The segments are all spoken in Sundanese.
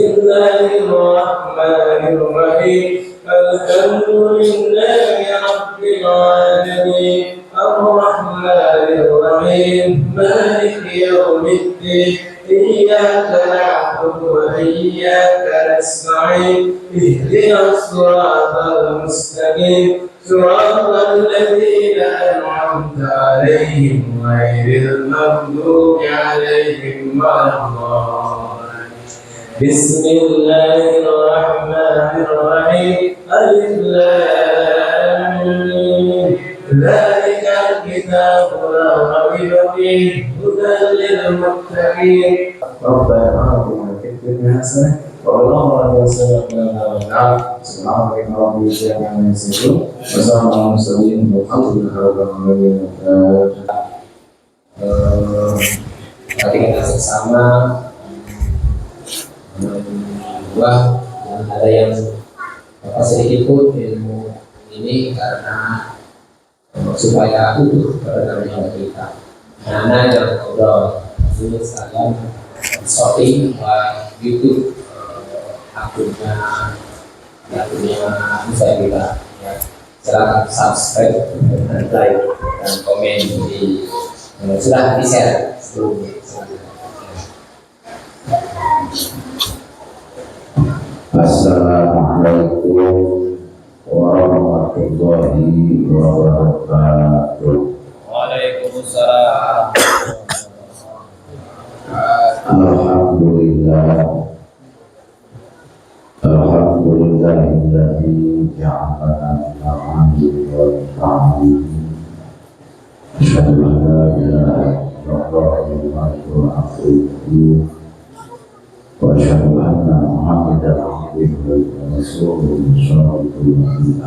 بسم الله الرحمن الرحيم. الحمد لله رب العالمين الرحمن الرحيم مالك يوم الدين إياك نعبد وإياك نستعين اهدنا الصراط المستقيم صراط الذين أنعمت عليهم غير المغضوب عليهم ولا الضالين. بسم الله الرحمن الرحيم. ألف لام ميم. ذلك الكتاب لا ريب فيه هدى للمتقين. ربنا آتنا في الدنيا حسنة وفي الآخرة حسنة وقنا عذاب النار. سبحان ربك رب العزة عما يصفون وسلام على المرسلين والحمد لله رب العالمين. Tadi kita bersama wah, ada yang apa sedikit pun ilmu ini karena supaya utuh kepada kita. Nah, jangan ngobrol. Ini sekalian shooting buat YouTube akunnya akunnya bisa kita ya. Silakan subscribe dan like dan komen di sudah di share sebelumnya. Assalamualaikum warahmatullahi wabarakatuh. Waalaikumsalam. Alhamdulillah. Alhamdulillahilladzi ja'alana minal 'amilin wal muta'allimin. Asyhadu an la ilaha illallah wal azim. Wa asyhadu anna Muhammadan abduhu wa rasuluhu sallallahu alaihi.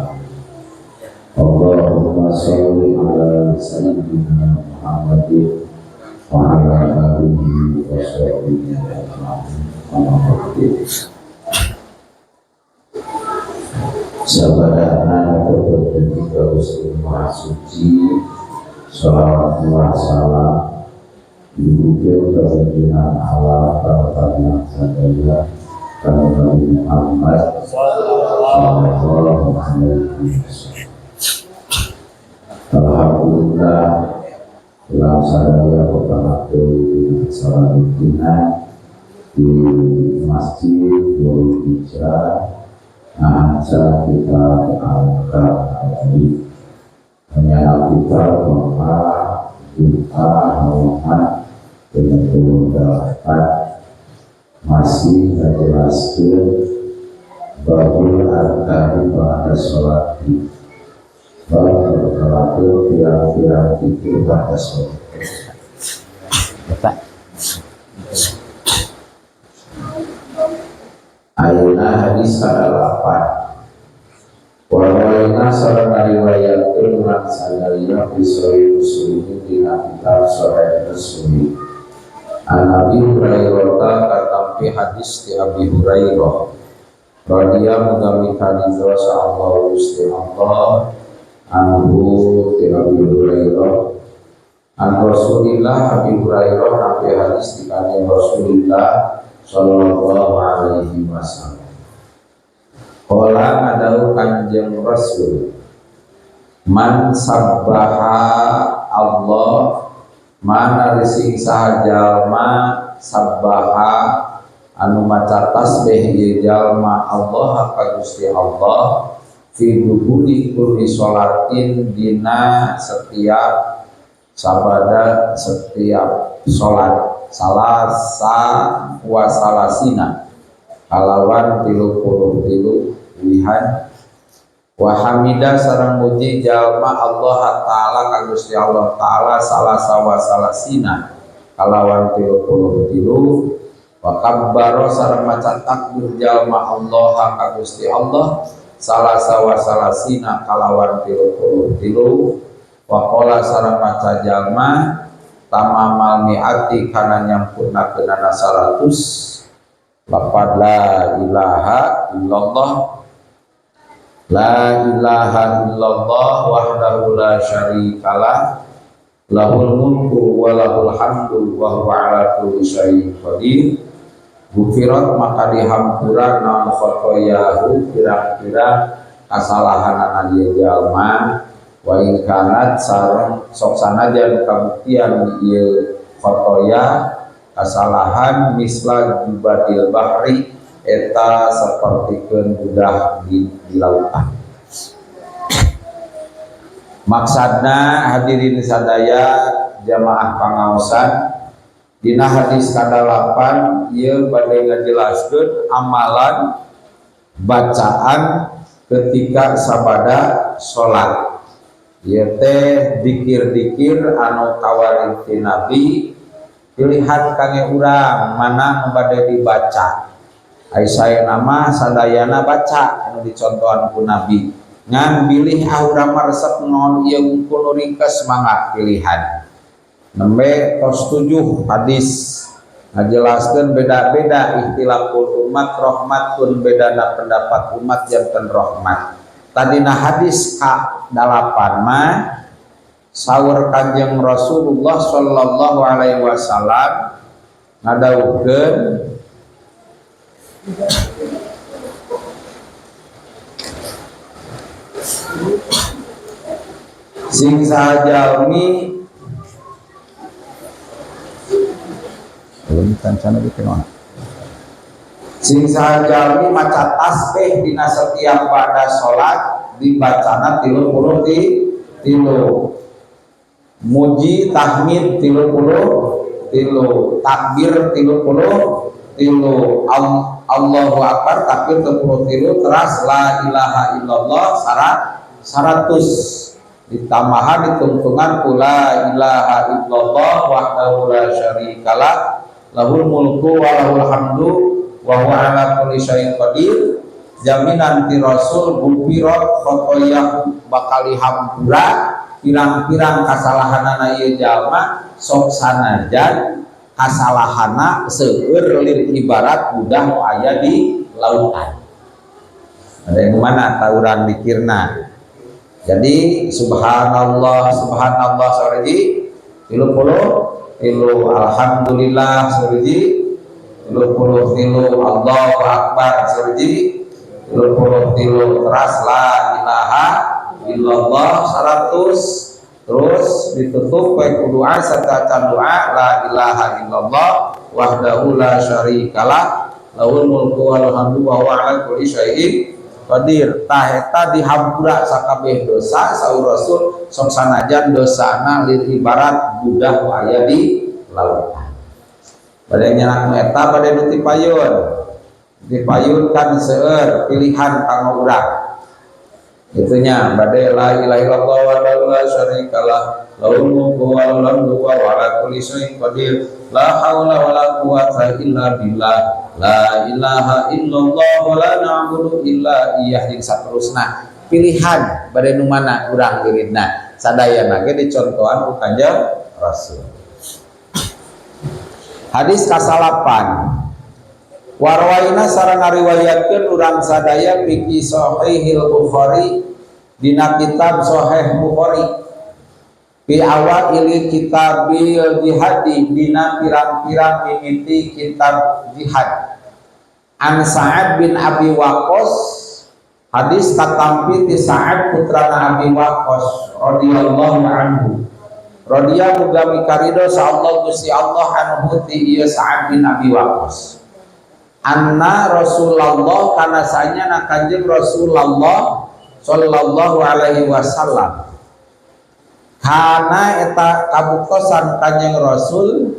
Allahumma shalli ala sayyidina Muhammadin wa ala alihi wa sahbihi ajma'in. Sabadana terbentuk ka Gusti Maha Suci, sholawat wa salam diwujud kepemimpinan Allah Taala sadaya Nabi Muhammad sallallahu alaihi wasallam. Alhamdulillah dalam sadaya kota salat di Masjid Nurul Hijrah. Nah, kita al-Nawawi menyala kita bahwa juta halaman 38 masih menjelaskan babul arkani pada sholat bab berkelaku pirang-pirang itu pada sholat. Bapak. Ayeuna hadis ka-8. Wa rawaina sareng ngariwayatkeun urang sadaya fi Sahih Muslim dina kitab Sahih Muslim. An Abi Hurairah katampi hadis ti Abi Hurairah radhiyallahu muga mikaridho Allah Gusti Allah anhu ti Abi Hurairah an Rasulillah. Abi Hurairah nampi hadis ti kanjeng Rasulillah sallallahu alaihi wasallam. Qala ngadawuh Kanjeng Rasul, man sabbaha Allah mana rising saha jalma sabbaha anu maca tasbih ieu jalma Allah ka Gusti Allah fi duburi kulli sholatin dina setiap sabada setiap salat salasa wa salasina kalawan 33 wihan wa hamida sareng muji jalma Allah ta'ala ka Gusti Allah ta'ala salasa wa salasina kalawan 33 wa kabbara sareng maca takbir jalma Allah ka Gusti Allah salasa wa salasina kalawan 33 wa qala sareng maca jalma tamamal mi'ati kana nyampurnakeunana 100 lapad la ilaha illallah la ilaha illallah wahdahu la syarikalah lahul mulku wa lahul hamdu wa huwa ala kulli syai'in qadir. Gufirat maka dihampura naon khotoyahu pirang-pirang kasalahanana ieu jalma wa in kanat sareng sok sanajan kabuktian ieu khotoya kasalahan misla jubadil bahri eta sapertikeun budah di lautan. Maksudna hadirin sadaya jamaah pangaosan dina hadis ka-8 ieu bade ngajelaskeun amalan bacaan ketika sabada salat. Ieu teh dikir-dikir anu kawarin ti Nabi pilihan kangge urang mana nu bade dibaca. Ai saena mah sadayana baca anu dicontohan ku Nabi. Ngan bilih ah urang mah resep naon ieu wungkul nu ringkes mangga pilihan. Nembe tos 7 hadis ngajelaskeun beda-beda ikhtilaful umat rahmatun bedana pendapat umat janten rahmat. Tadina hadis ka-8 mah saur Kanjeng Rasulullah sallallahu alaihi wasallam ngadawuhkeun sing saha jalmi sing saha jalmi maca tasbih dina setiap pada salat dibacana 33, muji tahmid 33, takbir 33, Allahu akbar takbir 33, teras la ilaha illallah 100 ditambahan ditungtungan la ilaha illallah wahdahu la syarikalah lahul mulku wa lahul hamdu wa huwa ala kulli syai'in qadir. Jaminan ti Rasul gufirat khotoyahu bakal dihampura pirang-pirang kasalahanana ieu jalma sok sanajan kasalahana seueur lir ibarat budah nu aya di lautan. Ada yang mana tauran dikirna. Jadi subhanallah subhanallah sariji 33, alhamdulillah sariji 33, Allahu akbar sariji 33, teras la ilaha illallah 100, terus ditutup baik doa serta doa la ilaha illallah wahdahu la syarikalah lahul mulku wa lahul hamdu wa huwa ala kulli syai'in qadir. Tah eta dihampura sakabeh dosa saur Rasul sok sanajan dosana lir ibarat budah nu aya di lautan. Bade nyerak nu eta bade nu ti payun. Di payun kan seueur pilihan kanggo urang. Itunya bade la ilaha illallah wahdahu la syarikalah lahul mulku wa lahul hamdu wa huwa ala kulli syai'in qadir la haula wala quwata illa billah la ilaha illallah wa la na'budu illa iyyah jeung saterusna. Pilihan bade nu mana urang wiridna sadayana ge dicontohan ku Kanjeng Rasul. Hadis ka-8 warwaina sareng ngariwayatkeun urang sadaya fi Sahihil Bukhari dina kitab Sahih Bukhari fi awaili kitabil jihadi dina pirang-pirang mimiti kitab jihad. An Sa'ad bin Abi Waqqas hadis katampi ti Sa'ad putrana Abi Waqqas radhiyallahu anhu. Radhiya muga mikaridho sa Allah Gusti Allah anhu ti ieu Sa'ad bin Abi Waqqas. Anna Rasulullah kana sanyana Kanjeng Rasulullah sallallahu alaihi wasallam kana eta kabuktosan Kanjeng Rasul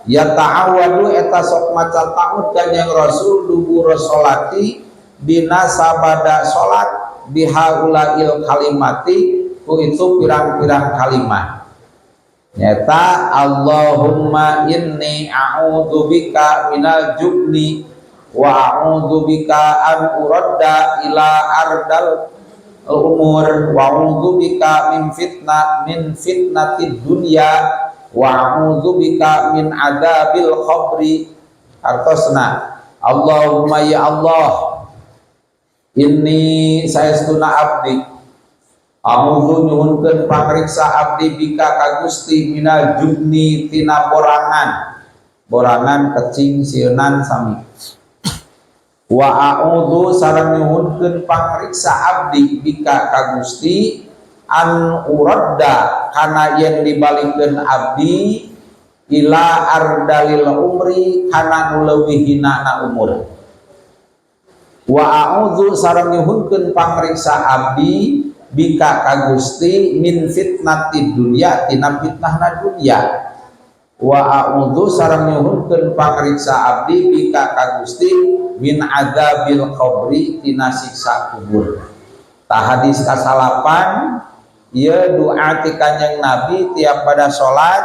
ya ta'awadu eta sok maca ta'ud Kanjeng Rasul dubur sholati dina sabada salat bihaulail kalimati ku itu pirang-pirang kalimat nyata Allahumma inni a'udzubika minal jubni wa a'udzubika an uradda ila ardal umur wa a'udzubika min fitnah min fitnatid dunya wa a'udzubika min adzabil qabri. Artosna Allahumma ya Allah inni saestuna abdi a'udzu nyuhunkeun pangriksa abdi bika ka Gusti minal jubni tina borangan Borangan kecing sieunan sami. Wa a'udzu sareng nyuhunkeun pangriksa abdi bika ka Gusti an uradda kana yen dibalikeun abdi ila ardalil umri kana nu leuwih hina umur. Wa a'udzu sareng nyuhunkeun pangriksa abdi bika ka Gusti min fitnatid dunya tina fitnahna dunya. Wa a'udzu sareng nyuhunkeun pangriksa abdi bika ka Gusti min adzabil qabri tina siksa kubur. Tah hadis kasalapan ieu doa ti Kanjeng Nabi tiap pada salat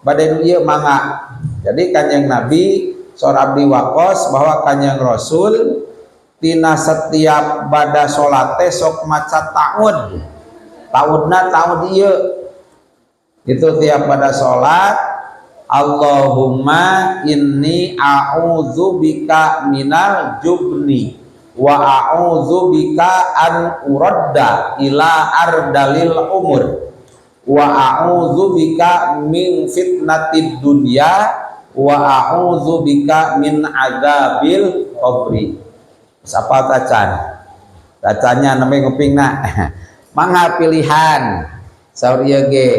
bade nu ieu mangga. Jadi Kanjeng Nabi saur abdi waqos bahwa Kanjeng Rasul tina setiap bada salat teh sok maca ta'ud. Ta'udna ta'ud ieu. Itu tiap pada salat Allahumma inni a'udzu bika minal jubni wa a'udzu bika an uradda ila ardalil umur wa a'udzu bika min fitnatid dunya wa a'udzu bika min adzabil qabri. Sapa tacan? Tacannya namanya ngupingna. Mangga pilihan. Saur ieu ge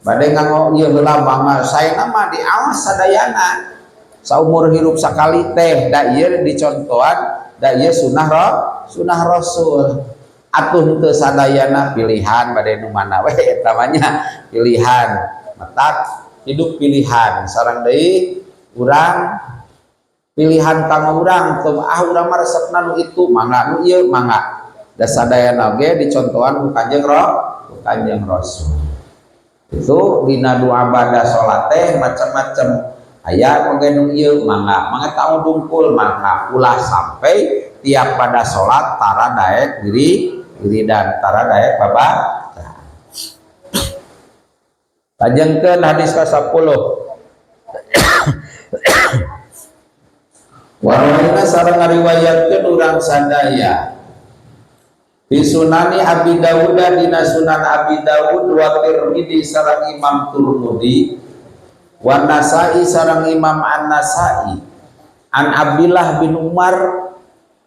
bade nganggo ieu heula mangga saena mah diawas sadayana. Saumur hirup sakali teh da ieu dicontohan da ieu sunah sunah Rasul. Atuh henteu sadayana pilihan bade nu mana we eta mah nya pilihan. Matak hidup pilihan sareng deui urang pilihan kanggo urang teu ah urang mah resepna nu itu mangga nu ieu mangga. Da sadayana ge dicontohan ku Kanjeng ku Kanjeng Rasul. Itu dina doa bada salat teh macam-macam. Aya oge nu ieu mangga, mangga tahu dungkul mangga ulah sampai tiap pada salat tara daek diri wiridan tara daek baba. Lajengkeun hadis ka-10. Warwaina sareng ngariwayatkeun urang sadaya di Sunani Abi Dawud dina Sunan Abi Dawud wa Tirmidzi sareng Imam Tirmidzi wa Nasa'i sareng Imam An-Nasa'i an Abdillah bin Umar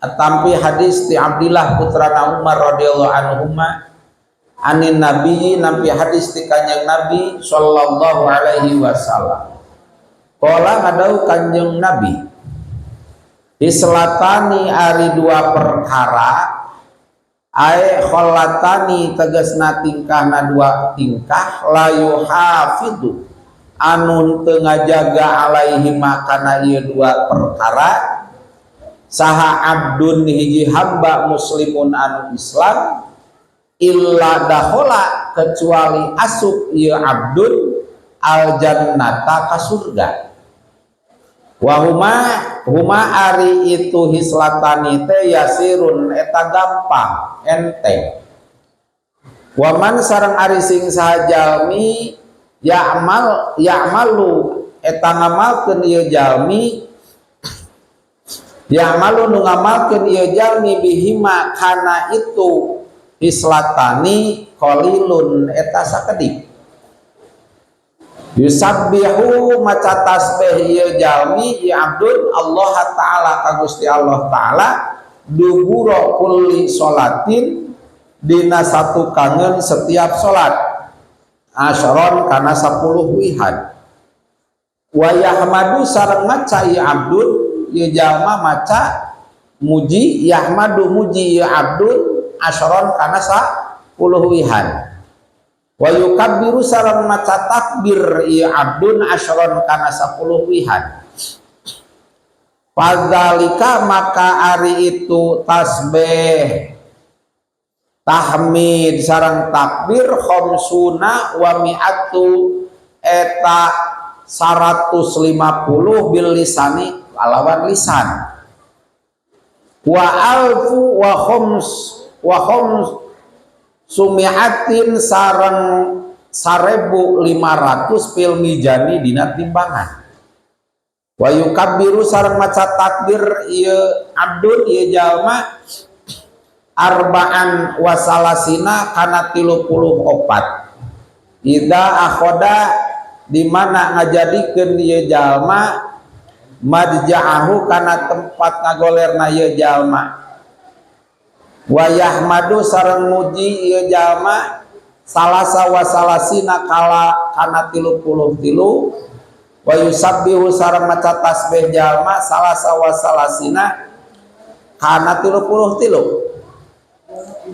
atampi hadis ti Abdillah putrana Umar radhiyallahu anhuma anin Nabi nampi hadis ti Kanjeng Nabi sallallahu alaihi wasallam. Qala ngadau Kanjeng Nabi di selatani ari dua perkara ae kholatani tegasna tingkahna dua tingkah la yuhafidu anu teu ngajaga alaihi makana ieu dua perkara saha abdun hiji hamba muslimun anu Islam illa dakhala kecuali asup ieu abdun al jannata ka surga. Wa huma huma ari itu hislatani teh yasirun eta gampang enteng. Wa man sareng ari sing saha jalmi ya'mal ya'malu eta ngamalkeun ieu jalmi ya'malu nu ngamalkeun ieu jalmi bihima kana itu hislatani qalilun eta sakedik. Yusabbihu maca tasbih ieu jalmi ieu abdun Allah taala ka Gusti Allah taala dubura kulli sholatin dina satu kangen setiap salat asyaron kana 10 wihan. Wa yahmadu sareng maca ieu abdun ieu jalma maca muji yahmadu muji ieu abdun asyaron kana 10 wihan. Wa yukabbiru sareng maca takbir ieu abdun asyaron kana 10 wihan. Fadzalika maka ari itu tasbih tahmid sareng takbir khamsuna wa mi'atu eta 150 bil lisani lawan lisan wa alfu wa khams wa khams sumiatin sareng 1500 fil mizani dina timbangan. Wa yukabbiru sareng maca takbir ieu abdun ieu jalma arba'an wa salasina kana 34 ida akhoda di mana ngajadikeun ieu jalma madja'ahu kana tempat ngagolerna ieu jalma wa yahmadu sareng muji ieu jalma salasa wa salasina kala kana 33 wa yusabbihu sareng maca tasbih jalma salasa wa salasina kana 33.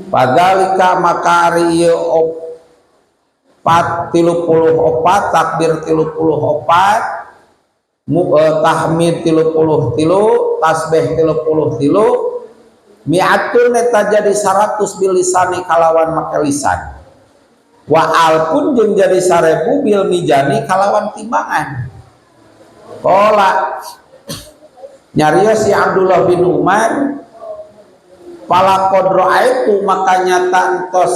Padalika maka ari ieu opat 34 takbir 34 tahmid 33 tasbih 33 mi'atun eta jadi 100 bilisani kalawan make lisan wa alfun jeung jadi 1000 bil mizani kalawan timbangan. Qala nyarios si Abdullah bin Umar falaqad ra'aitu maka nyata entos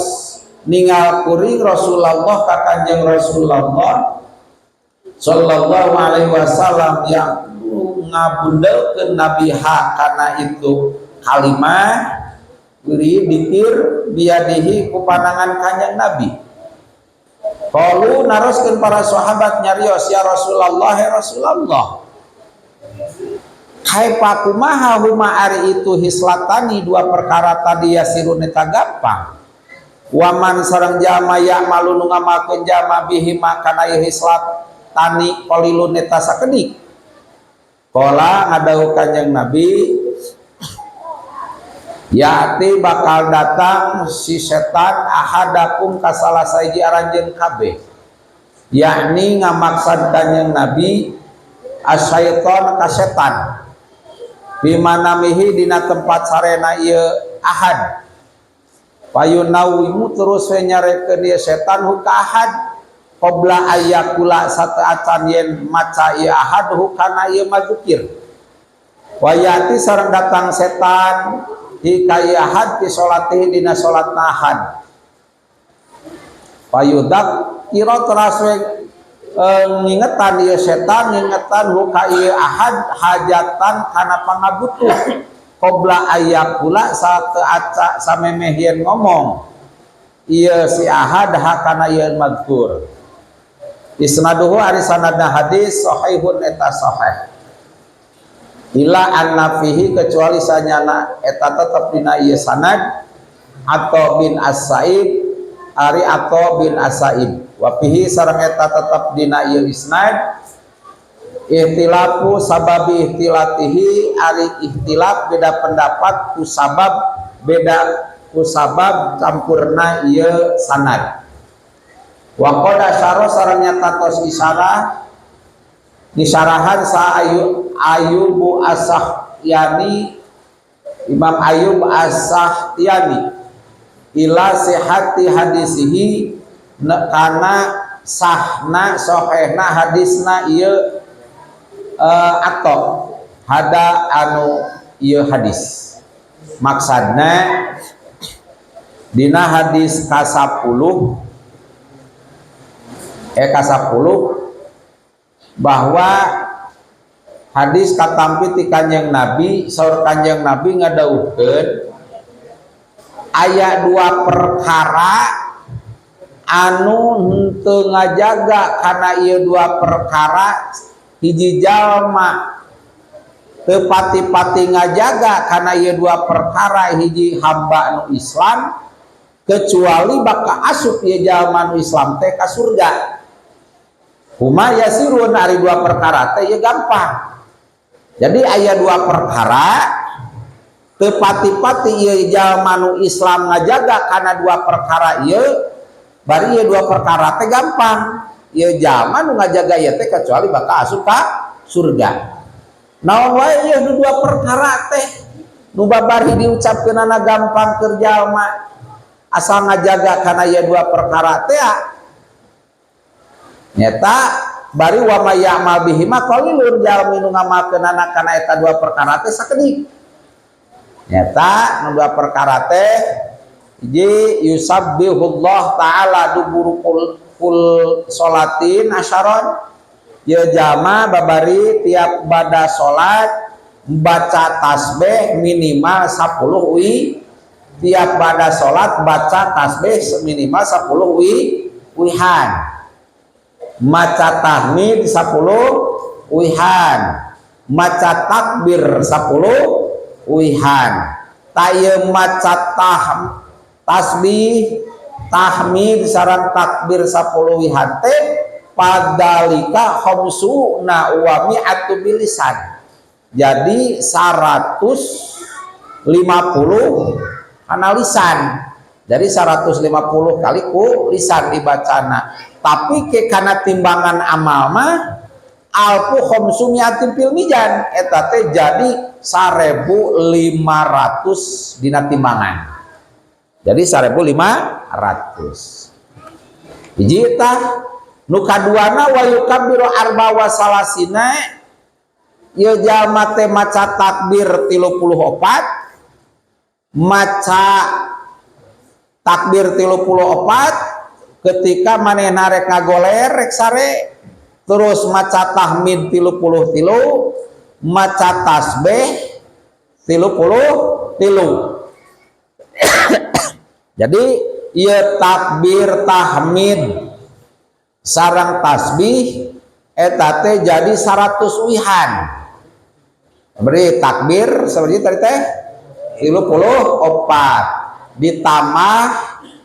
ningal kuring Rasulullah ka Kanjeng Rasulullah sallallahu alaihi wasallam yang ngabundelkeun Nabi ha kana itu kalimah beri dikir biadihi ku panangan Kanjeng Nabi. Qalu naroskeun para sahabat nyarios ya Rasulullah ya Rasulullah kaifa kumaha huma ari itu hislatani dua perkara tadi yasirun eta gampang waman sareng jalma ya'malu nu ngamalkeun jalma bihi kana ieu hislatani qalilun eta sakedik. Qala ngadawuh Kanjeng Nabi ya'ti bakal datang si setan ahadakum ka salah sahiji aranjeun kabeh yakni ngamaksad Kanjeng Nabi asyaiton ka setan bimanamihi dina tempat sarena ieu ahad payunawimu terus we nyarekeun ieu setan hu ka ahad qabla ayakula sateuacan yen maca ieu ahad hu kana ieu mazukir wayati sareng datang setan hi ka ieu ahad fi salatihi dina salatna ahad payudak kira teras we ngingetan ieu setan ngingetan hu ka ieu ahad hajatan kana pangabutuh qabla ayakula sateuaca samemeh yen ngomong ieu si ahad hakana ieu mazkur. Isnaduhu ari sanadna hadis sahihun eta sahih ila anna fihi kecuali sanyana eta tetep dina ieu sanad atau bin As-Saib ari atau bin As-Saib wa fihi sareng eta tetep dina ieu isnad ihtilafu sababi ihtilatihi ari ihtilaf beda pendapat ku sabab beda ku sabab campurna ieu sanad. Wa qad asyara sareng nyata tos isyarah disyarahan sa Ayyubu As-Sahtiyani Imam Ayyub As-Sahtiyani ila sihati hadisihi kana sahna sahihna hadisna ieu atau hada anu ieu hadis maksadna dina hadis ka-10 ka-10 bahwa hadis katampi ti Kanjeng Nabi saur Kanjeng Nabi ngadawuhkeun aya dua perkara anu henteu ngajaga kana ieu dua perkara hiji jalma teu pati-pati ngajaga kana ieu dua perkara hiji hamba nu Islam kecuali bakal asup ieu jalma nu Islam teh ka surga. Huma yasirun ari dua perkara teh ieu gampang. Jadi aya dua perkara teu pati-pati ieu jalma nu Islam ngajaga kana dua perkara ieu bari ieu dua perkara teh gampang. Ieu jalma nu ngajaga ieu teh kecuali bakal asup ka surga. Naon wae ieu nu dua perkara teh nu babari diucapkeunana gampang keur jalma asal ngajaga kana ieu dua perkara teh nyata bari wa may ya'mal bihi ma qalilun jalmi nu ngamalkeunana kana eta dua perkara teh sakedik. Nyata nu dua perkara teh hiji yusabbihullah ta'ala duburu kul sholatin asyaron ya jama babari tiap bada salat baca tasbih minimal 10 wi, tiap bada salat baca tasbih minimal 10 wihan. Maca tahmid 10 wihan, maca takbir 10 wihan. Tah ieu maca tasbih, tahmid sareng takbir 10 wihan teh padalika khamsuna wa mi'atu bilisan. Jadi 150 kana lisan. Jadi 150 kali ku lisan dibacana. Tapi ke kana timbangan amal mah alfu khamsumiatin fil mizan, eta teh jadi 1500 dina timbangan. Jadi 1500. Hiji tah. Nu kaduana wa yukabbiru arba wa salasina, ieu jalma teh maca takbir 34, maca takbir 34 ketika manehna rek ngagoler rek sare, terus maca tahmid 33, maca tasbih 33. Jadi ieu takbir, tahmid sareng tasbih eta teh jadi 100 wihan. Beri takbir seperti tadi teh 34 ditambah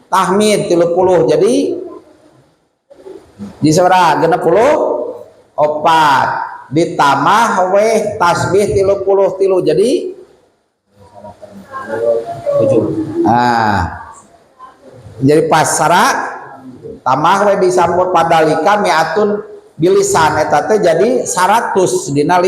tahmid 30, jadi di sabaraha? 64 ditambah weh tasbih 33, jadi 7. Ah, jadi pasara tambah we disambut padalika miatun bilisan, eta teh jadi 100 dina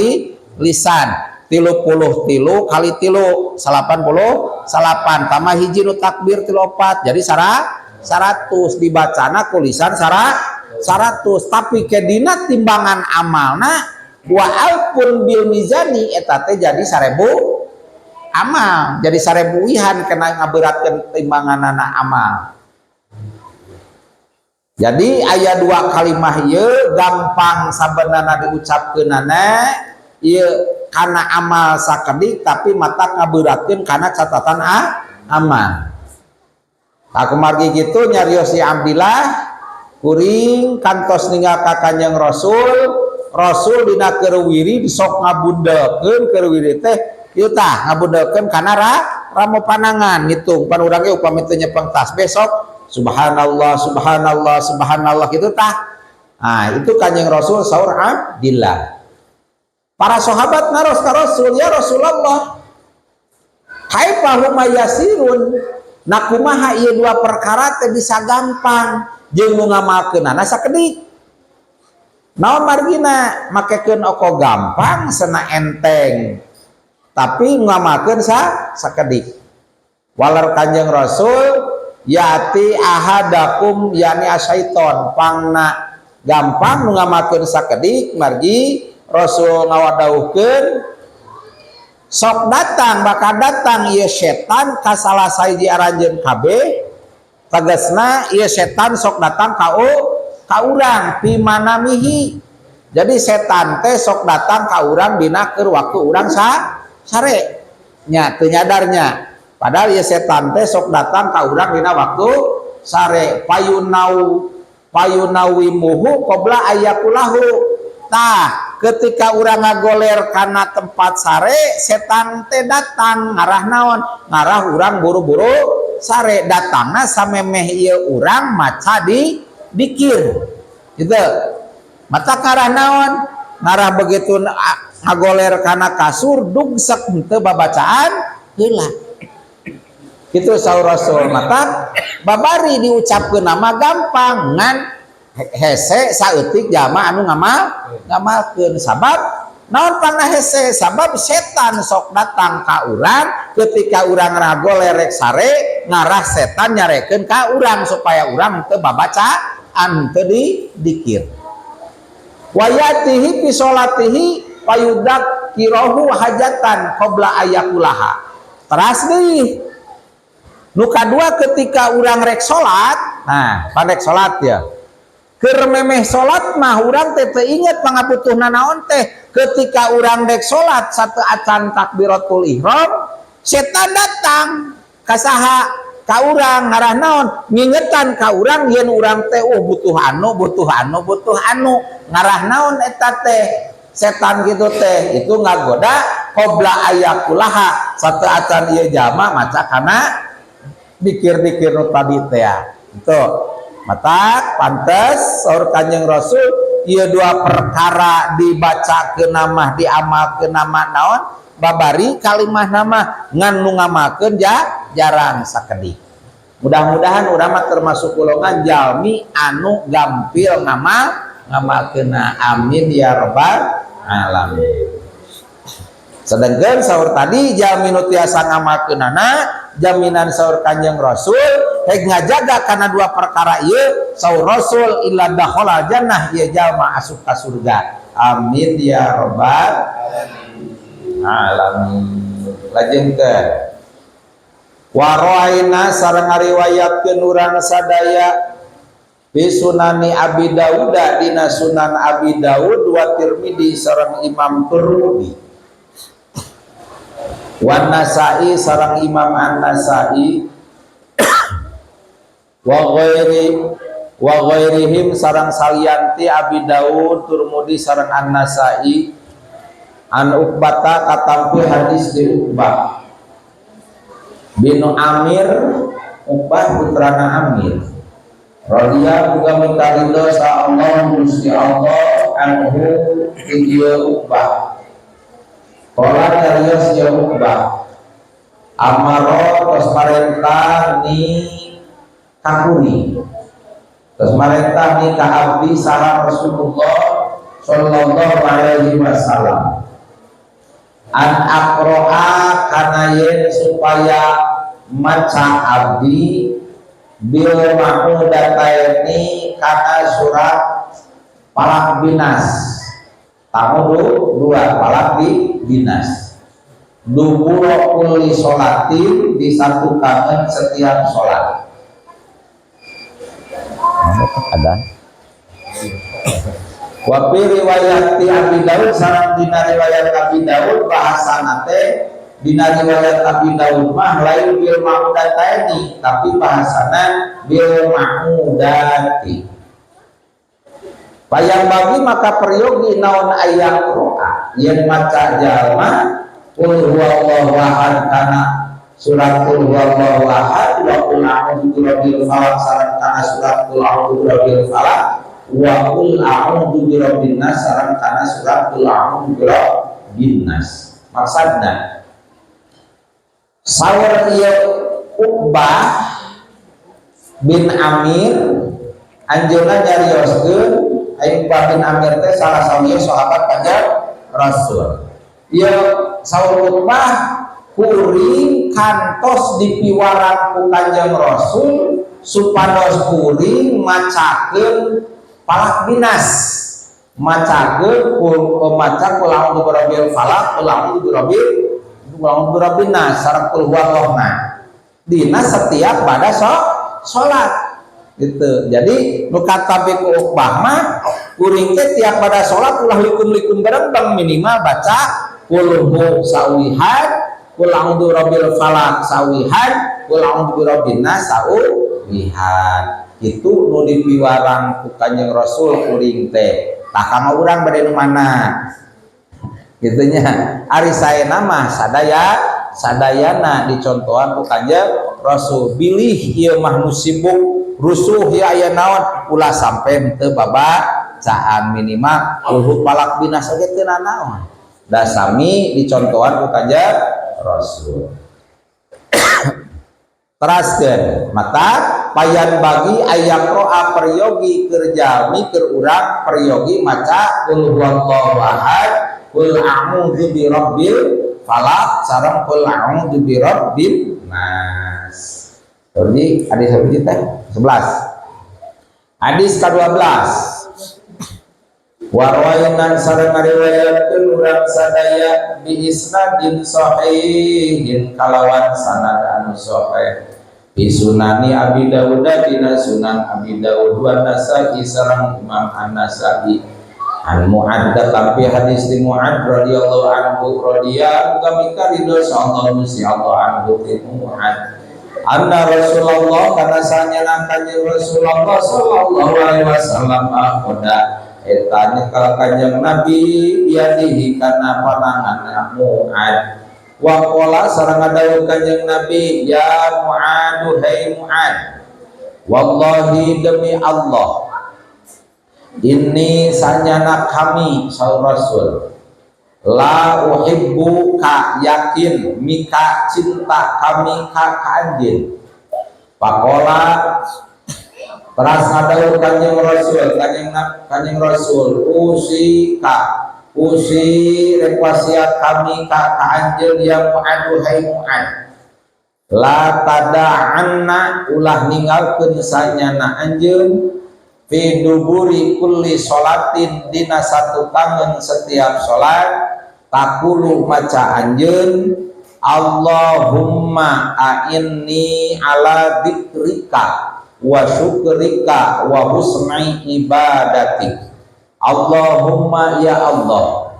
lisan. 33 kali tilu 89, tambah hiji nu takbir 34, jadi 100 dibacana ku lisan 100. Tapi ke dina timbangan amalna wa alfun bil mizani, eta teh jadi 1000 amal, jadi 1000 wihan kena ngaberatkeun timbanganana amal. Jadi aya dua kalimah ieu gampang sabenerna diucapkeunana ieu kana amal sakedik, tapi mata ngaberatkeun kana catatan amal. Tah kumargi kitu nyarios si Abdillah, kuring kantos ninggal ka Kanjeng Rasul, Rasul dina keur wirid sok ngabundelkeun keur wirid teh ieu tah ngabundelkeun kana ramo panangan ngitung. Pan urang ge upami teu nyepeng tasbih sok subhanallah subhanallah subhanallah gitu tah. Nah, itu Kanjeng Rasul saur Abdillah. Para sahabat naros ka Rasul, ya Rasulullah, kaifa huma yasirun, nah kumaha ieu dua perkara teh bisa gampang jeung nu ngamalkeunana sakedik? Naon margina? Makekeun oko gampang sena enteng tapi ngamalkeun sakedik. Waler Kanjeng Rasul, yati ahadakum yani asyaiton, pangna gampang nu ngamalkeun sakedik margi Rasul ngawadauhkeun sok datang, bakal datang ieu setan ka salah sahiji aranjeun kabeh. Tegasna ieu setan sok datang ka urang fi manamihi. Jadi setan teh sok datang ka urang dina keur waktu urang sare nya teu nyadarnya. Padahal ieu setan teh sok datang ka urang dina waktu sare, payunawimuhu qabla ayakulahu. Tah ketika urang ngagoler kana tempat sare, setan teh datang ngarah naon? Ngarah urang buru-buru sare, datangna samemeh ieu urang maca di dikir gitu. Mata ngarah naon? Ngarah begitu ngagoler kana kasur dugsek henteu babacaan heula gitu saur Rasul. Mata babari diucapkeun nama gampang ngan hese saeutik jalma anu ngamalkeun. Sabab naon pangna hese? Sabab setan sok datang ka urang ketika urang ngagoler rek sare, ngarah setan nyarekeun ka urang supaya urang teu babacaan, teu di dikir. Wayatihi fi sholatihi payudzakkiruhu hajatan qabla ayakulaha. Teras deui nu kadua, ketika urang rek salat, nah pan rek salat ya, keur memeh salat mah urang teh teu inget pangabutuhna naon teh. Ketika urang rek salat satu acan takbiratul ihram, setan datang ka saha? Ka urang ngarah naon? Ngingetan ka urang yen urang teh butuh anu, butuh anu, butuh anu. Ngarah naon eta teh? Setan gitu teh itu ngagoda qabla ayakulaha sateuacan ieu jalma maca kana dikir-dikir nu tadi teh ya. Itu matak pantes saur Kanjeng Rasul ieu dua perkara dibaca ke nama diamal ke nama naon babari kalimah nama ngan nu ngamalkeun jarang sakedik. Mudah-mudahan urang mah termasuk golongan jalmi anu gampil ngamalkeunna, amin ya rabbal alamin. Sedangkan saur tadi jalmi nu tiasa ngamalkeunana jaminan saur Kanjeng Rasul heg ngajaga kana dua perkara ieu, saur Rasul illa dakhala jannah, ieu jalma asup ka surga, amin ya rabbal alamin. Lajengkeun waroaina sareng ngariwayatkeun urang sadaya fi Sunani Abi Dawud, dina Sunan Abi Dawud, wa Tirmidzi sareng Imam Tirmidzi, wa Nasai sareng Imam An-Nasai, wa ghairihim sareng salianti Abi Dawud, Tirmidzi sareng An-Nasai, an Uqbata katampi hadis di Uqbah bin Amir, Uqbah putrana Amir, radhiyallahu muga minta ridho sa Allah Gusti Allah anhu ti ieu Uqbah. Qala nyarios ieu Uqbah, amaro tos marentah ni ka kuring, tos marentah ni ka abdi saha Rasulullah sallallahu alaihi wasallam an aqra'a kana yen supaya maca abdi bil ma'udataini kana surat Falaq Binas, tamu dua Falaq di Binas, duburo kulli sholatin di satu kangen setiap sholat. Ada wa fi riwayat Abi Daud sareng dina riwayat Abi Daud, bahasana teh dina riwayat Abi Daud mah lain bil ma'udataini tapi bahasana bil ma'udati. Payanbaghi maka peryogi naon ayyaqro'a yen maca jalma qul huwallahu ahad kana surat qul huwallahu ahad, wa qul a'udzu birabbil falaq sareng kana surat qul a'udzu birabbil falaq, wa qul a'udzu birabbin nas sareng kana surat qul a'udzu birabbin nas. Maksudna saur ieu Uqbah bin Amir, anjeunna nyarioskeun ai Uqbah bin Amir teh salah sahiji sahabat Kanjeng Rasul. Ieu saur Uqbah, kuring kantos dipiwarang ku Kanjeng Rasul supados kuring macakeun Falaq Binas, macakeun kul maca qul a'udzu birabbil falaq, qul a'udzu birabbin nas sareng qul huwallahu dina setiap pada salat gitu. Jadi nu katampi ku Uqbah mah kuring teh tiap pada salat ulah likum-likum berembang, minimal baca qul hu sawihan, qul a'udzu birabbil falaq sawihan, qul a'udzu birabbin nas sawihan. Itu nu dipiwarang ku Kanjeng Rasul kuring teh. Tah, kanggo urang bade nu mana gitu nya? Ari saena mah sadaya sadayana dicontohan ku Kanjeng Rasul, bilih ieu mah nu sibuk rusuh ya aya naon, ulah sampai teu babacaan minimal qulhu Falaq Binas oge teu nanaon, da sami dicontohan ku Kanjeng Rasul. Teraskeun mata payanbaghi ayyaqro'a peryogi keur jalmi, keur urang peryogi maca qul huwallahu ahad, qul a'udzu birabbil falaq sareng qul a'udzu birabbin nas. Jadi hadis apa teh? 11. Hadis ke-12. Warwayna sareng ngariwayatkeun urang sadaya bi isnadin sahihin kalawan sanad anu sahih, fi Sunani Abi Dawud dina Sunan Abi Dawud, wa Nasa'i sareng Imam An-Nasa'i, an Mu'ad katampi hadis di Mu'ad radhiyallahu anhu, radhiya muga mika ridho Allah Gusti Allah anhu ti Mu'ad. Anna Rasulullah kana sanyana Kanjeng Rasulullah sallallahu alaihi wasallam akhadha eta nyekel Kanjeng Nabi biyadihi kana panangan Mu'ad, wa qala sareng ngadawuh Kanjeng Nabi, ya Mu'adu, hai Mu'ad, wallahi, demi Allah, inni sanyana kami, saur Rasul, la uhibbu ka yakin mika cinta kami ka ka anjeun. Faqala teras ngadawuh Kanjeng Rasul, Kanjeng Rasul, usi ka usi rek wasiat kami ka ka anjeun, ya Mu'adu, hai Mu'ad, la tada'anna ulah ninggalkeun sanyana anjeun, fi duburi kulli sholatin dina satukangeun setiap salat, taqulu maca anjeun, Allahumma a'inni ala dzikrika wa syukrika wa husni ibadatik. Allahumma, ya Allah,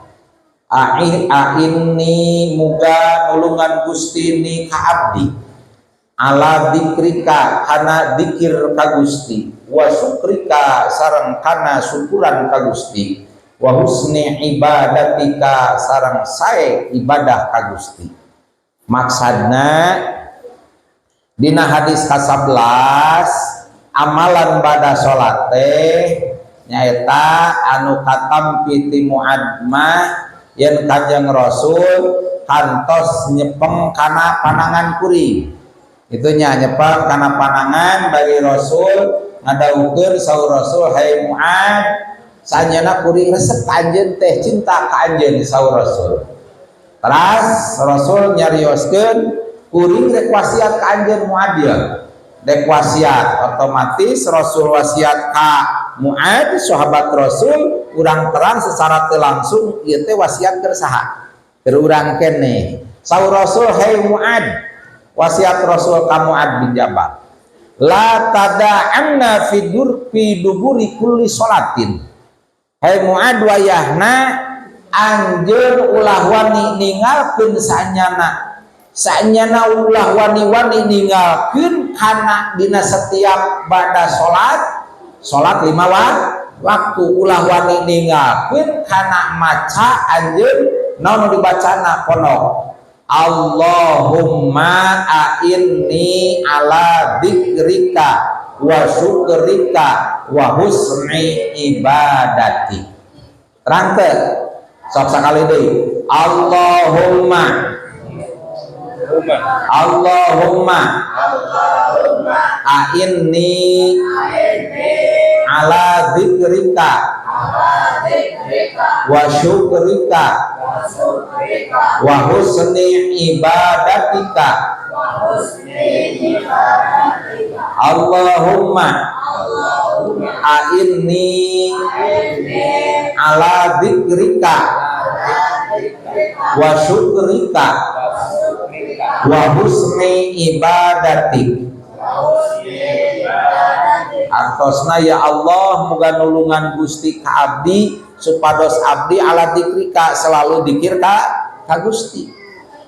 a'inni muga nulungan Gusti ni ka abdi, ala dzikrika kana dikir ka Gusti, wa syukrika sareng kana syukuran ka Gusti, wa husni ibadatika sareng sae ibadah ka Gusti. Maksudna dina hadis ka-11 amalan bada salat teh nyaeta anu katampi ti Muad mah yen Kanjeng Rasul kantos nyepeng kana panangan kuring itu nya, nyepeng kana panangan bagi Rasul ngadawuhkeun, saur Rasul, hai Muad, sanyana kuring resep ka anjeun teh, cinta ka anjeun, saur Rasul. Teras Rasul nyarioskeun, kuring rek wasiat ka anjeun, Muad ya, rek wasiat. Otomatis Rasul wasiat ka Muad sahabat Rasul, urang terang secara teu langsung ieu teh wasiat keur saha? Keur urang keneh. Saur Rasul, hai Muad, wasiat Rasul ka Muad bin Jabal, la tada'anna fi dur fi duburi kulli sholatin, hai Muad, wayahna anjeun ulah wani ninggalkeun sanyana, sanyana ulah wani-wani ninggalkeun kana dina setiap bada salat, salat lima waktu, ulah wani ninggalkeun kana maca anjeun. Naon nu dibacana? Pondok, Allahumma a'inni ala dzikrika wa syukrika wa husni ibadati. Terang teu? Sok sakali deui. Allahumma, Allahumma a'inni ala dzikrika wa syukrika wa husni ibadatika. Allahumma a'inni ala dzikrika wa syukrika wa husni ibadatik. Artosna, ya Allah, muga nulungan Gusti ka abdi supados abdi ala dzikrika selalu dikir ka Gusti.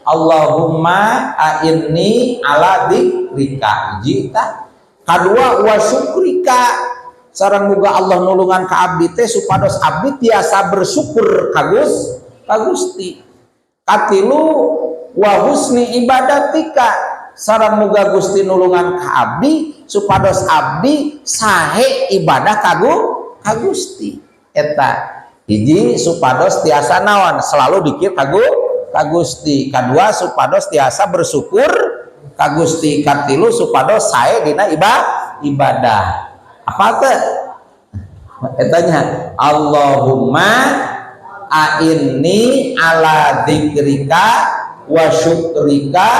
Allahumma a'inni ala dzikrika, hiji tah. Kadua, wa syukrika sareng muga Allah nulungan ka abdi teh supados abdi tiasa bersyukur ka Gusti. Katilu, wa husni ibadatika sareng muga Gusti nulungan ka abdi supados abdi sahe ibadah ka Gusti. Eta hiji, supados tiasa naon? Selalu dikir ka Gusti. Kadua, supados tiasa bersyukur ka Gusti. Katilu, supados sae dina ibadah. Apa teh etanya? Allahumma a'inni ala dzikrika wa syukrika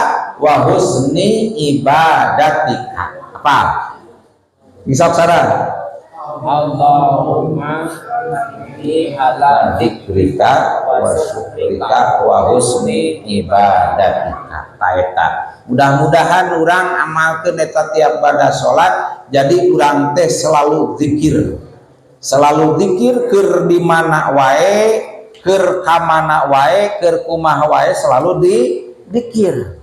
wa husni ibadatika. Apa misal sarang? Allahumma inni ala dzikrika wa syukrika wa husni ibadatika. Ta eta mudah-mudahan urang amalkeun eta tiap pada salat, jadi urang teh selalu zikir, selalu zikir keur di mana wae, keur ka mana wae, keur kumaha wae, selalu di dikir.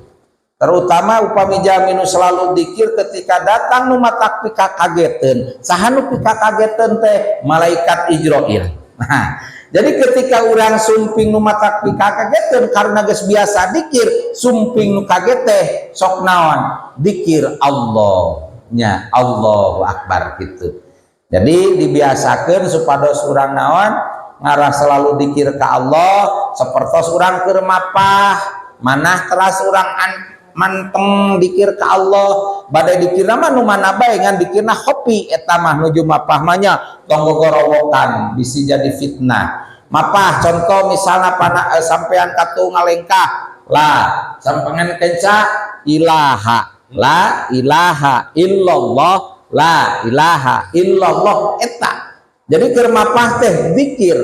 Terutama upami jalmi nu selalu dikir, ketika datang nu matak pikakageteun. Saha nu pikakageteun teh? Malaikat Ijroil. Nah, jadi ketika orang sumping nu matak pikakageteun, karena geus biasa dikir, sumping nu kaget teh sok naon? Dikir Allah nya, Allahu Akbar gitu. Jadi dibiasakan supados urang naon, ngarah selalu dikir ke Allah, sepertos urang keur mapah manah teras urang manteng dikir ke Allah. Badai dikirna mah nu mana bae, ngan dikirna kopi eta mah nuju mapah mah nya tong gogorowokan, bisi jadi fitnah. Mapah contoh misalnya pana, sampean katu ngalengkah la sampean kenca ilaha, la ilaha illallah, la ilaha illallah eta. Jadi keur mapah teh zikir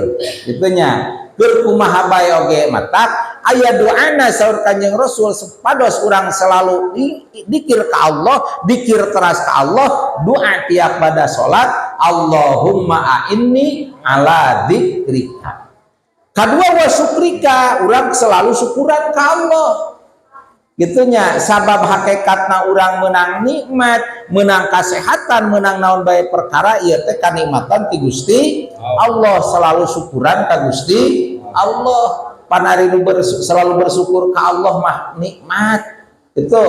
itunya, keur kumaha bae oge. Matak aya doana saur Kanjeng Rasul, sepados urang selalu dikir ke Allah, dikir teras ke Allah, doa tiap pada salat, Allahumma a'inni ala dzikrika. Kedua, wa syukrika, urang selalu syukuran ke Allah gitunya. Sabab hakikatna urang menang nikmat, menang kesehatan, menang naon bae perkara ieu teh kanikmatan ti Gusti Allah. Selalu syukuran ka Gusti Allah. Panari nu selalu bersyukur ke Allah mah nikmat itu,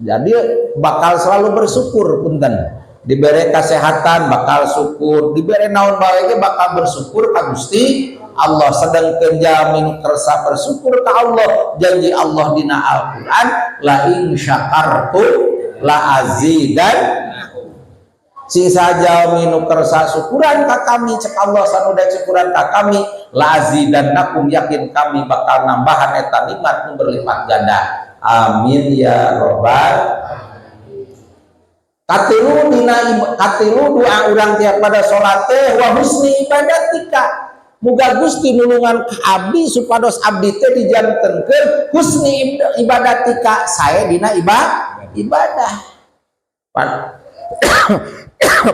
jadi bakal selalu bersyukur. Punten, diberi kesehatan bakal syukur, diberi naon bae ge bakal bersyukur ka Gusti Allah. Sedangkan jalmi nu kersa bersyukur ke Allah, janji Allah dina Al-Quran, la in syakartum la azidan. Sing saja nu kersa syukuran ka kami, cek Allah, sanuda syukuran ka kami, la azidannakum, yakin kami bakal nambahan eta nikmat nu berlipat ganda. Amin ya robbal. Katilu, dina katilu doa urang tiap pada salat teh, wa husni ibadatika. Muga Gusti nulungan ke abdi supados abdi teh dijantenkeun husni ibadatika, saya dina ibadah.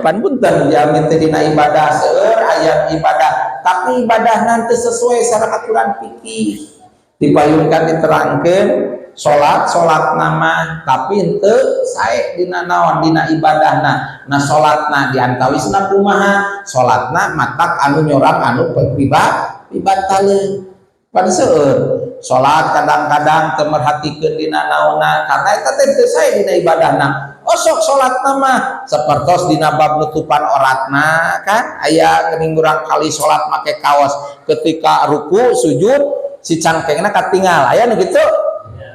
Pan punten, jalmi teh dina ibadah seueur aya ibadah, tapi ibadah nanti sesuai sareng aturan fikih. Dipayunkan diterangkeun salat, salat nama tapi henteu sae dina naon, dina ibadahna. Nah, salatna diantawisna kumaha salatna, matak anu nyorang anu pibataleun. Pan seueur salat kadang-kadang teu merhatikeun dina naonna, karena eta teh teu sae dina ibadahna. Osok salat mah sapertos dina bab nutupan oratna, kan aya geuning urang kali salat make kaos, ketika ruku sujud si cangkengna katinggal. Aya nu kitu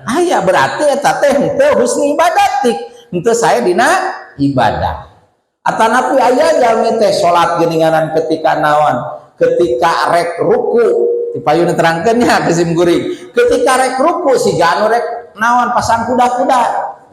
aya. Berarti eta teh henteu husni ibadatik, henteu sae dina ibadah. Atanapi aya jalmi teh salat geuninganan ketika naon, ketika rek ruku, dipayun terangkeun nya ke sim kuring, ketika rek ruku siga anu rek naon, pasang kuda-kuda.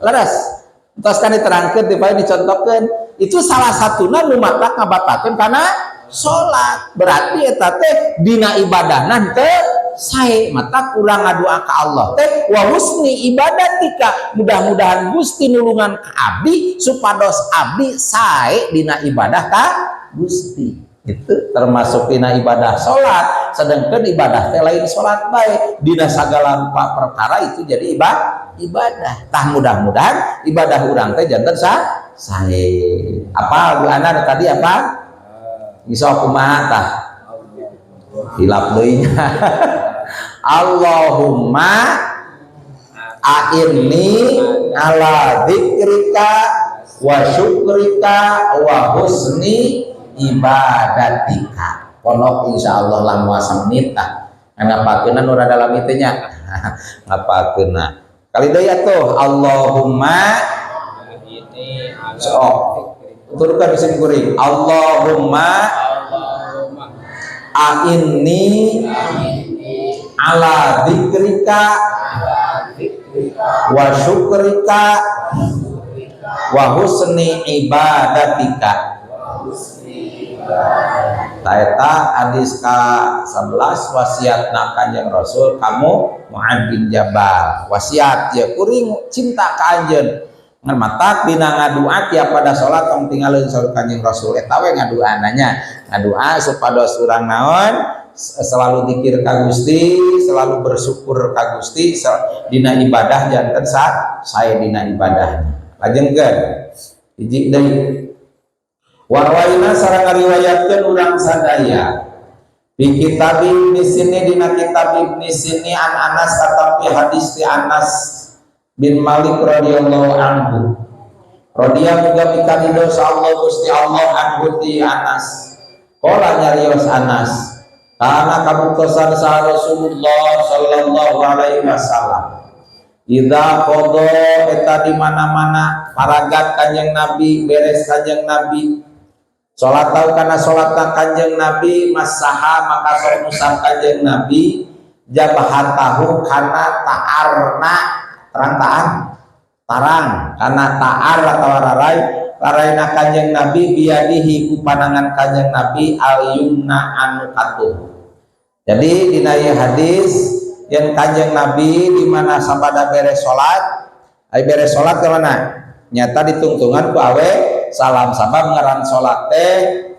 Leres, entos kan diterangkeun, dipayun dicontohkeun, itu salah satuna nu matak ngabatalkeun kana salat. Berarti eta teh dina ibadahna henteu sae. Matak urang ngadua ka Allah teh wa husni ibadatika, mudah-mudahan Gusti nulungan ka abdi supados abdi sae dina ibadah ka Gusti. Itu termasuk dina ibadah salat. Sedangkan ibadah teh lain salat bae, dina sagala rupa perkara itu jadi ibadah. Tah, mudah-mudahan ibadah urang teh janten sae. Apa doana tadi, apa bisa kumaha tah, hilap deui nya. Allahumma a'inni ala dzikrika wa syukrika wa husni ibadatika. Pondok insyaallah lah muasa menit tah, ngapakeunna nu rada lami teh nya, ngapakeunna kali deui atuh. Allahumma ini ala Sok turunkan isim kuring. Allahumma a'inni ala dzikrika wa syukrika wa husni ibadatika. Taeta hadis ka 11, wasiatna Kanjeng Rasul kamu Muad bin Jabal. Wasiat ya, kuring cinta ka anjeun, ngan matak dina ngadua tiap pada salat tong tinggalin saur Kanjeng Rasul. Eta we ngaduana nya, ngadua supados urang naon. Selalu dikir ka Gusti, selalu bersyukur ka Gusti dina ibadah, janten saya dina ibadahnya. Lajengkeun hiji deui, warwaina sareng ngariwayatkeun urang sadaya di kitab Ibni Sini, dina kitab Ibni Sini, an Anas, tetapi hadis ti Anas bin Malik radhiyallahu anhu, radhiya muga mikaridho Allah Gusti Allah anhu ti Anas. Qala, nyarios Anas, kana kabuktosan sa Rasulullah sallallahu alaihi wasallam, idza qada, eta di mana-mana paragat Kanjeng Nabi, beres Kanjeng Nabi salat tau kana salat Kanjeng Nabi, masaha, maka sok ngusap Kanjeng Nabi, jabhatahu, kana taarna. Terang taar, tarang, kana taar atau rarai, raraina Kanjeng Nabi, biyadihi, ku panangan Kanjeng Nabi, al yumna, anu katuh. Jadi dina ieu hadis yang Kanjeng Nabi di mana sabada beres salat, ai beres salat ke mana nyata ditungtungan ku awe salam, sabab ngaran salat teh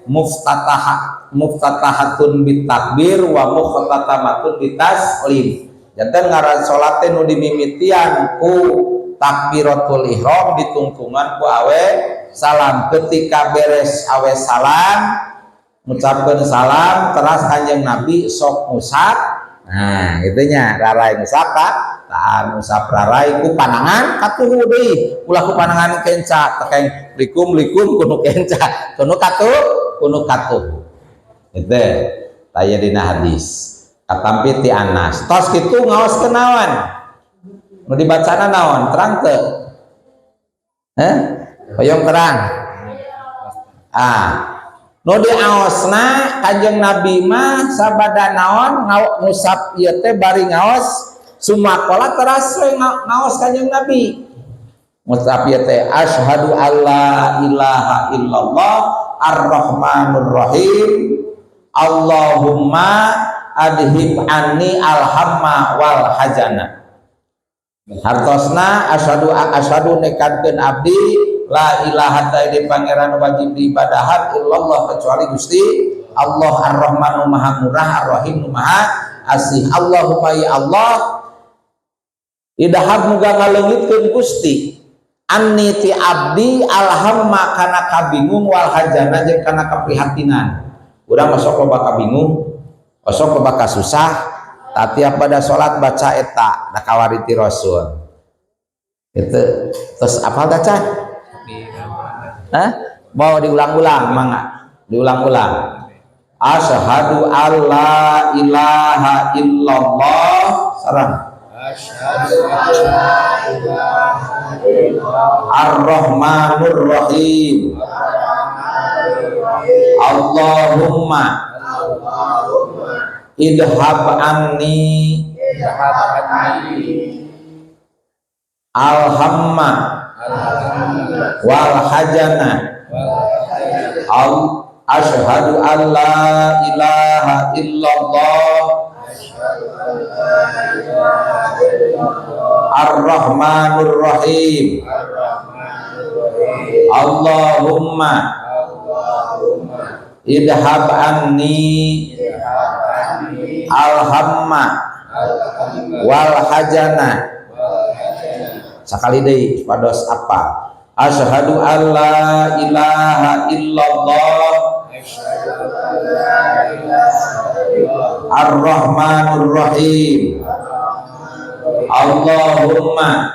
muftatah, muftatahatun bitakbir wa mukhtatamatun bitaslim. Janten ngaran salat teh nu dimimitian ku takbiratul ihram, ditungtungan ku awe salam. Ketika beres awe salam, ngucapkeun salam, teras Kanjeng Nabi sok ngusap. Nah, itunya rarai, ngusap tak tahan, ngusap rarai ku panangan katuhu deui, ulah ku panangan kenca, tekeng likum likum kudu kenca, kudu katuh, kudu katuh. Itu taya dina hadis katampi ti Anas. Tos kitu ngaos kenawan nu dibacana naon? Terang teu? Eh, hoyong terang? Ah, nu diaosna Kanjeng Nabi mah sabada naon ngusap ieu teh bari ngaos, sumakola teras we ngaos Kanjeng Nabi ngusap ieu teh, asyhadu alla ilaha illallah ar-rahmanur rahim, Allahumma adhib anni alhamma wal hazana. Hartosna asyhadu, asyhadu nekadkeun abdi, la ilaha ta pangeran wajib diibadahan, illallah kecuali Gusti Allah, ar-Rahman nu maha murah, ar-Rahim nu maha asih, Allahumma ya Allah, idhab muga ngaleungitkeun Gusti, anni ti abdi, alhamma kana kabingung, wal hazana jeung kana kaprihatinan. Urang masuk loba kabingung, osok loba kasusah. Tiap pada salat baca eta da kawari ti Rasul itu. Terus apal baca? Hah? Mau diulang-ulang mangga diulang-ulang. Asyhadu alla ilaha illallah sareng Asyhadu an la ilaha illallah Ar-Rahmanur Rahim, Allahumma idhab anni idhab anni alhamma wal hazana. Al asyhadu an la ilaha illallah ar-rahmanur rahim, Allahumma idhab anni alhamma wal hazana. Sakali deui pados apa. Asyhadu alla ilaha illallah ar-rahmanur rahim, Allahumma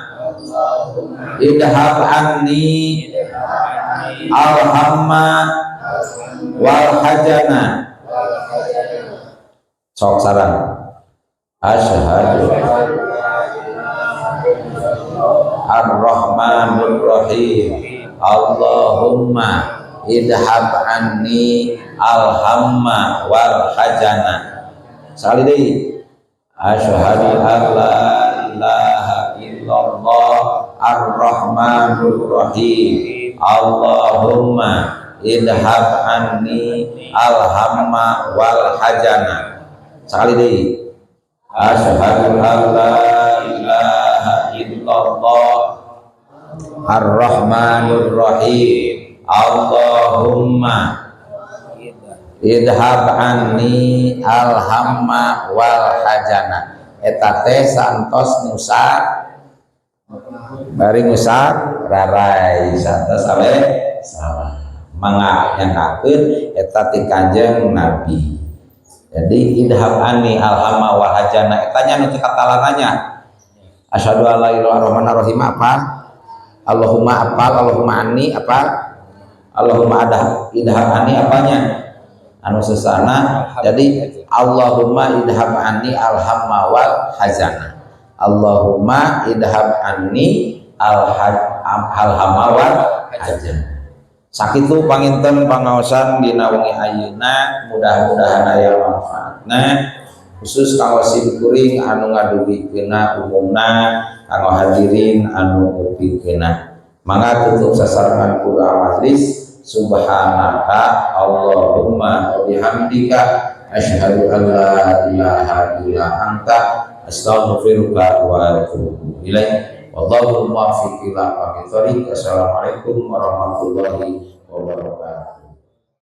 idhab anni alhamma wal hazana. Sok sareng asyhadu ar-rahmanur rahim, Allahumma idhab anni alhamma wal hazana. Sekali deui, asyhadu an la ilaha illallah ar-rahmanur rahim, Allahumma idhab anni alhamma wal hazana. Sekali deui, asyhadu an la ilaha illallah ar-rahmanur rahim, Allahumma Idhab anni alhamma wal hajana. Eta teh santos ngusak, bari ngusak rarai santos awe salah. Mangga nyangkakeun eta ti Kanjeng Nabi. Jadi idhab anni alhamma wal hajana eta nya nu teu katalananya. Asyhadu alla ilaha illallah apa? Allahumma apal, Allahumma anni apa? Allahumma adah idhab anni apanya? Anu sesana. Jadi Allahumma idhab anni alhamma wal hazana. Allahumma idhab anni alhamma wal hazana. Sakitu panginten pangaosan dina wengi ayeuna, mudah-mudahan aya manfaatna, khusus kanggo sim kuring anu ngadugikeunna, umumna kanggo hadirin anu ngupingkeunna. Mangga tutup sasarengan ku doa majlis. Subhanaka Allahumma wa bihamdika asyhadu an la ilaha illa anta astaghfiruka wa atubu ilaik. Wallahu muwaffiq ila aqwamit thoriq. Assalamualaikum warahmatullahi wabarakatuh.